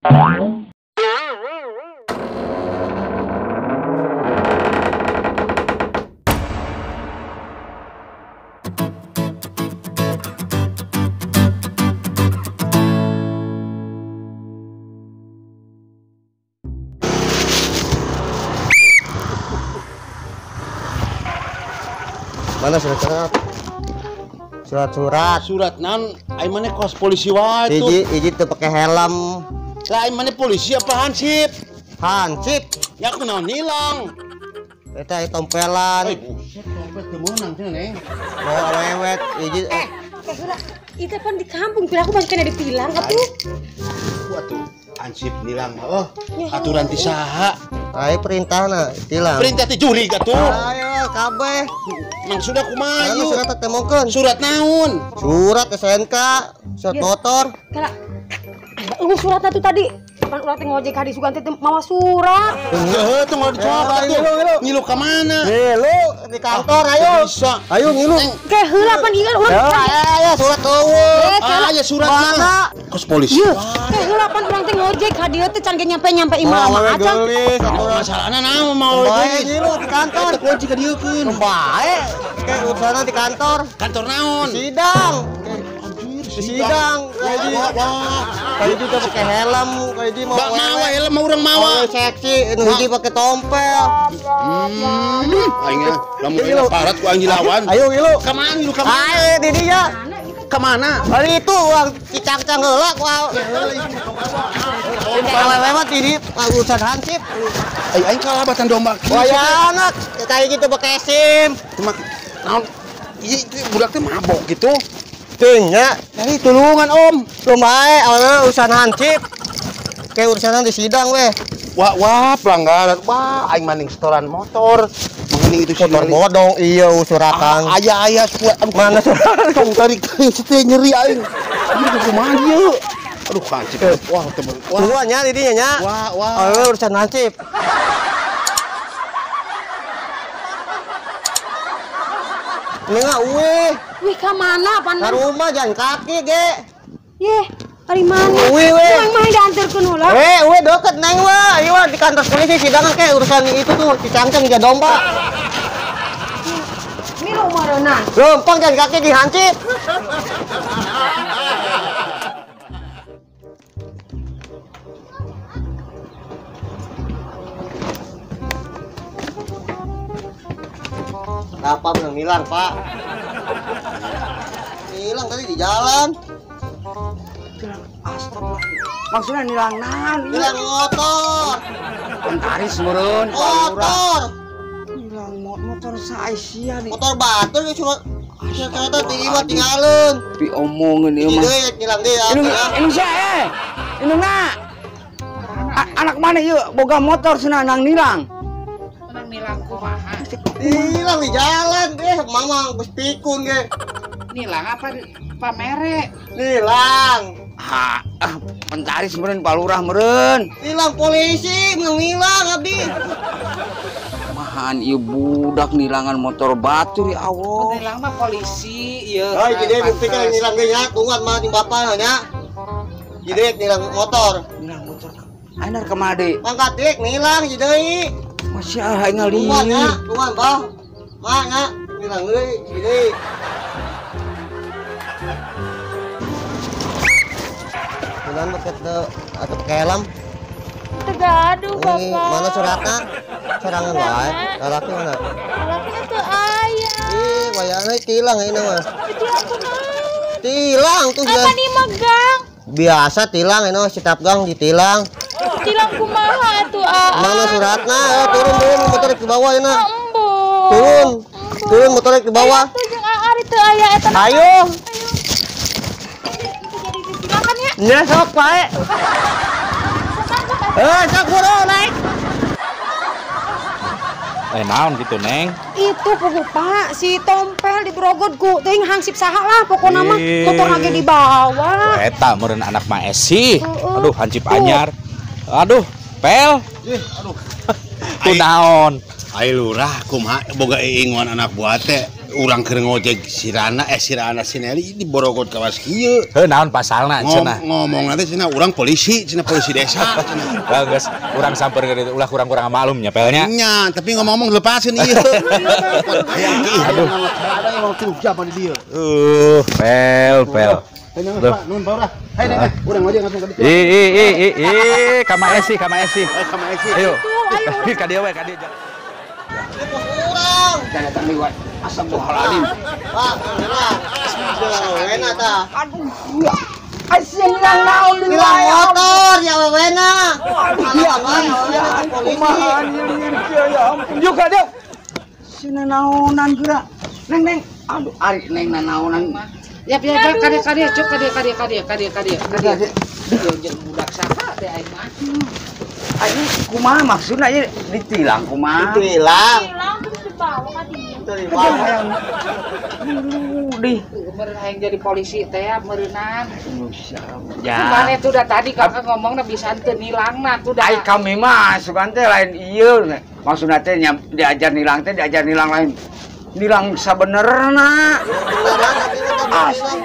Mana surat-surat? Surat-surat. Surat naon? Ai maneh kos polisi wae tuh. Hiji teu pake helm. Lah ai maneh polisi apa hansip? Hansip. Ya aku naon hilang. Eta tompelan. Eh buset, tompel teu meunang cenah neng. Mau awewet hiji. Heula, itu pan di kampung, pira aku masih kena ditilang atuh. Ku atuh hansip nilang mah eueuh. Aturan ti saha? Ai perintahna tilang. Perintah ti jurig atuh. Ayo kabeh. Maksudna kumaha ieu? Surat teh temokeun. Surat naon? Surat SNK, surat motor. Kala. Eueuh suratna tuh tadi. Pan urang teh ngojek ka di Sugan teh mawa surat. Heuh, tong dicoba tuh. Ngilu ka mana? Ngilu di kantor ayo. Bisa. Ayo ngilu. Ke heula pan ieu urang. Ayo surat eueuh. Aya surat mana? Kos polisi. Ke heula pan urang teh ngojek ka dieu teh can ge nyampe-nyampe imah mah acan. Masalahna naon mau bae ngilu di kantor. Eta kunci ka dieukeun. Bae. Ke urusanna di kantor. Kantor naon? Sidang. Sidang. Kayak juga pakai helm, kayak di mau mawa helm urang mawa. Seksi, nu hiji pakai tompel. Aing lamun aing parat ku aing dilawan. Ayo ngilu. Ka mana ngilu ka mana? Ayo di dinya. Ka mana? Bari itu urang cicangcang heula ku. Awewe mah di urusan hansip. Aing kalabatan domba. Wah anak, kayak gitu pakai SIM. Cuma naon ieu budak teh mabok gitu. Nya, dari tulungan om. Lumae awalnya urusan hansip. Kayak urusan di sidang weh. Wah, wah pelanggaran. Wah, aing maning setoran motor. Mengening itu motor bodong, iya suratan. Aya aya surat. Mana surat? Tong tarik teh nyeri aing. Ieu kumaha ieu? Aduh hansip. Wah, temen. Wah. Tungguan nya di dinya nya. Wah, wah. Awalnya urusan hansip. Nengah uwe. Wih, ka mana pan? Ka rumah jalan kaki ge. Yeh, ari mana? Uwe we. Urang mah dianterkeun heula. Uwe deket neng we. Ieu di kantor polisi sidangan ke urusan itu tuh dicangcang jiga domba. Milu meureunna. Lempang jalan kaki di hansip. Kenapa belum hilang, Pak? Hilang tadi di jalan. Astagfirullah. Maksudnya nilang naon? Hilang motor. Bentaris meureun. Motor. Hilang motor saisia nih. Motor batu ya cuma ternyata tinggi mah tinggalin. Pi omongin ieu mah. Hilang deui ya. Indung sia eh. Indung na. Anak mana ieu boga motor cenah nang nilang. Nang nilang kumaha? Hilang di jalan deh, mama geus pikun ge. Nilang apa pamere? Nilang. Ha, bentaris meureun Pak Lurah meureun. Nilang polisi, menang nilang abdi. Mahan ieu budak nilangan motor batur ya Allah. Nilang mah polisi ieu. Hei, gede buktikan nilang ge nya, tungguan mah jeung bapak nya. Gede nilang motor. Nilang motor. Ayeuna ka mana deui? Mangkat deui nilang deui. Masya Allah ngali. Tungguan nya, tungguan bah. Mah nya nilang deui, deui. Bulan pakai atau pakai helm? Tegaduh bapak. Mana suratna? Sorangan wae. Lalaki mana? Lalaki teu aya. Ih, wayahna tilang ayeuna mah. Tilang kunaon? Tilang tuh. Apa nih megang? Biasa tilang ayeuna setiap gang ditilang. Tilang kumaha atuh aa? Mana suratna? Turun turun motor ke bawah ayeuna. Embung. Turun. Turun motornya ke bawah. Atuh jeung aa teu aya eta. Ayo. Ayo. Ya sok bae. Sok buru naik. Naon gitu, Neng? Itu pugu Pak, si tompel diberogot ku teuing hansip saha lah pokona mah motor lagi dibawa. Eta meureun anak mah esi. Aduh, hansip anyar. Aduh, pel. Ih, aduh. Ku naon? Ai lurah kumaha boga iinguan anak buah teh. Urang keur ngojek sirana si Nelly di Borogot kawas kieu. Heuh naon pasalna cenah. Ngomong nanti cenah urang polisi, cenah polisi desa cenah. Lah geus urang samper ka ditu ulah kurang-kurang malum nya pelnya. Nya, tapi ngomong-ngomong lepasin ieu. Aduh. Ada yang mau tiru siapa di dieu. Pel. Nuhun Pak Lurah. Hai Neng, urang ngojek langsung ka ditu. Ih, ka Ma Esi, ka Ma Esi. Ayo. Ka dieu we, ka dieu. Urang. Datang liwat. Astagfirullahaladzim. Pak, awena tah. Aduh. Asyik nilang naon di Nilang motor ya awena. Ya kumaha ieu ya ampun. Yuk ka dieu. Sina naonan geura. Neng neng. Aduh, ari neng nanaonan. Ya ya kade kade cuk kade kade kade kade kade kade. Jeung budak saha teh aing mah. Aing kumaha maksudna ieu ditilang kumaha? Ditilang. Ditilang terus dibawa ka dieu. Dih, meureun aing jadi polisi teh meureunan. Ya. Mane tuh dah tadi kakak ngomongna bisa teu nilangna tuh dah. Ai kami mah sugan teh lain ieu. Maksudna teh diajar nilang teh diajar nilang lain. Nilang sabenerna. Asli.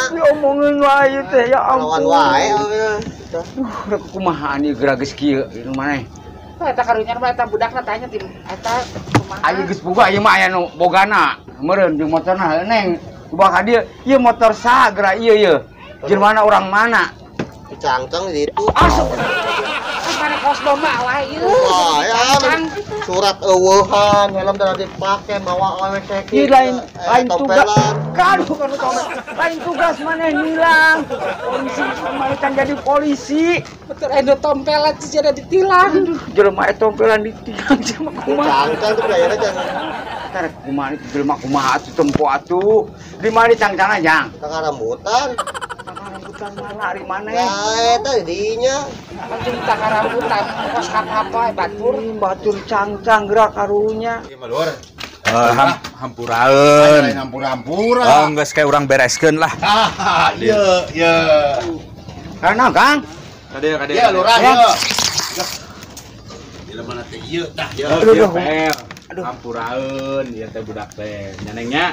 Diomongin wae teh ya ampun. Lawan wae awena. Duh, rek kumaha ieu geura geus kieu ieu maneh. Eta karunya mah eta budakna tanya tim eta kumaha. Aya geus boga ieu mah aya nu bogana. Meureun jeung motorna neng. Coba ka dieu, ieu motor saha geura ieu ieu. Jelema urang mana? Dicangcang di ditu. Asup. Mana kos domba wae ieu. Wah, ya surat eueuhan, helm teh dipake bawa awewe ceki. Ieu lain lain tugas. Kan bukan tompel. Lain tugas maneh nilang. Polisi maneh kan jadi polisi. Betul aya tompelan sih ada ditilang. Jelema eta tompelan ditilang sama kumaha. Cangcang tuh gayana jangan. Tar kumaha itu jelema kumaha atuh tempo atuh. Di mana cangcangna jang? Tengah rambutan. Rambutan mana ari maneh? Ya eta dinya. Anjing tangkar rambutan kos apa batur. Batur cangcang gerak karunya. Ieu mah luar. Hampuraeun. Hampura-hampura. Oh, geus kayak urang bereskeun lah. Ah, ieu ieu. Kana Kang? Kade kade. Ya lurah ieu. Jelema mana teh ieu tah ieu. Aduh, hampuraeun ieu teh budak teh. Nya nengnya,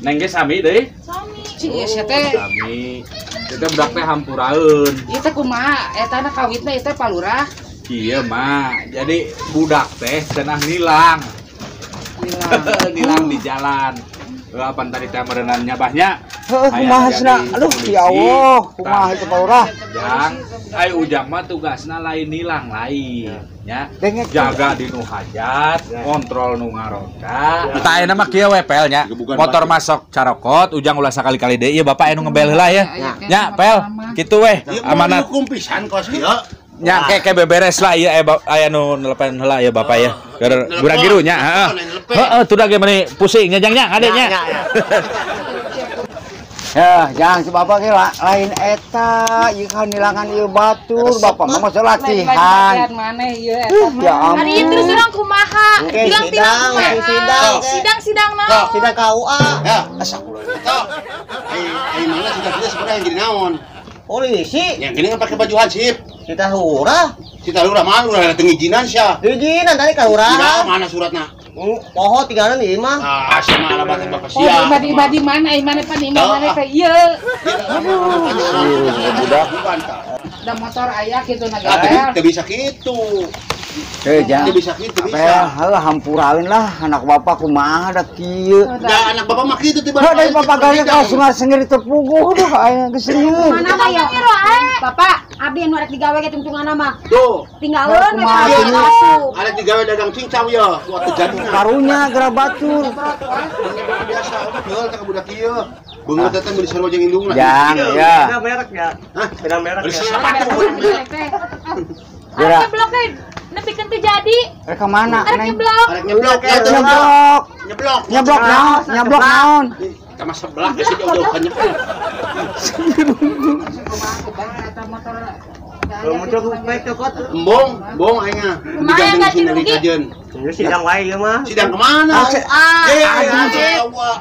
neng ge sami deui. Sami. Cing ieu sia teh. Sami. Ieu teh budak teh hampuraeun. Ieu teh kumaha? Etana kawitna ieu teh Pak Lurah. Iya mah. Jadi budak teh cenah nilang. Nilang di jalan. Apan tadi teh meureunan nyabahnya. Heuh kumaha cenah? Aduh ya Allah, kumaha itu Pak Lurah? Jang, ai ujang mah tugasna lain nilang lain nya. Jaga di nu hajat, kontrol nu ngaronda. Tah ayeuna mah kieu we pel nya. Motor masuk carokot, ujang ulah sakali-kali deui ieu bapak anu ngebel heula ya. Nya pel, kitu we amanat. Hukum pisan kos kieu. Nya ke beberes lah ieu aya nu nelepan heula ya bapak ya. Keur gura-giru nya heeh. Heeh, tuh ge meni pusing nya jang nya kade nya. Ya, jangan si bapak ge lain eta, ieu kan nilangan ieu batur, bapak mah masa latihan. Maneh ieu eta mah. Ya ampun. Ari terus urang kumaha? Tilang-tilang kumaha? Sidang-sidang naon? Sidang KUA. Ya, astagfirullah. Ai mana sidang kita sebenarnya yang jadi naon? Polisi. Yang gini kan pakai baju hansip. Kita lurah. Kita lurah mana lurah dateng izinan sia. Izinan tadi ka lurah. Tidak, mana suratna? Poho tinggalan ieu mah. Ah, sama alamat bapak sia. Oh, di mana? Mana pan imah mana teh ieu. Aduh, budak. Da motor aya kitu na gael. Teu bisa kitu. Heuh, jang. Teu bisa kitu bisa. Heuh, hampuraeun lah anak bapak kumaha da kieu. Da anak bapak mah kitu tiba. Heuh, dari bapak gaya ka sungar sengir terpuguh duh aya geus sieun. Mana mah ya? Bapak, abdi anu rek digawe ge tungtunganna mah. Tuh. Tinggalkeun we asup. Arek digawe dagang cincau ye, waktu jadi. Karunya geura batur. Biasa, beul teh ka budak ieu. Beungeut teh meuli sarua jeung indungna. Jang, ya. Beda merek ya. Hah? Beda merek ya. Sepatu. Geura. Nyeblok ge nepikeun teu jadi. Rek ka mana? Arek nyeblok. Arek nyeblok. Nyeblok. Nyeblok. Nyeblok naon? Nyeblok naon? Sama sebelah geus jauh-jauh ka nyeblok. Embong, embong aing mah. Diganteng si Nelly kajeun. Sidang wae ieu mah. Sidang kemana?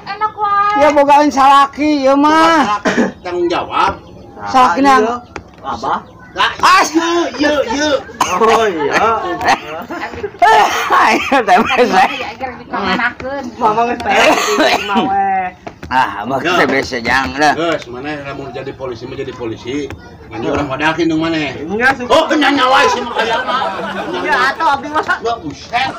Enak wae. Ya bogaeun salaki ieu mah. Tanggung jawab. Salakina Abah. As ye ye. Oh iya. Ayo teh bese. Mama geus teh mah we. Ah, mah teh bese jang dah. Geus, maneh lamun jadi polisi mah jadi polisi. Ngan urang wadakin dong maneh. Nya Oh, nyanyi wae sih mah kaya mah. Ya atuh abdi mah. Buset.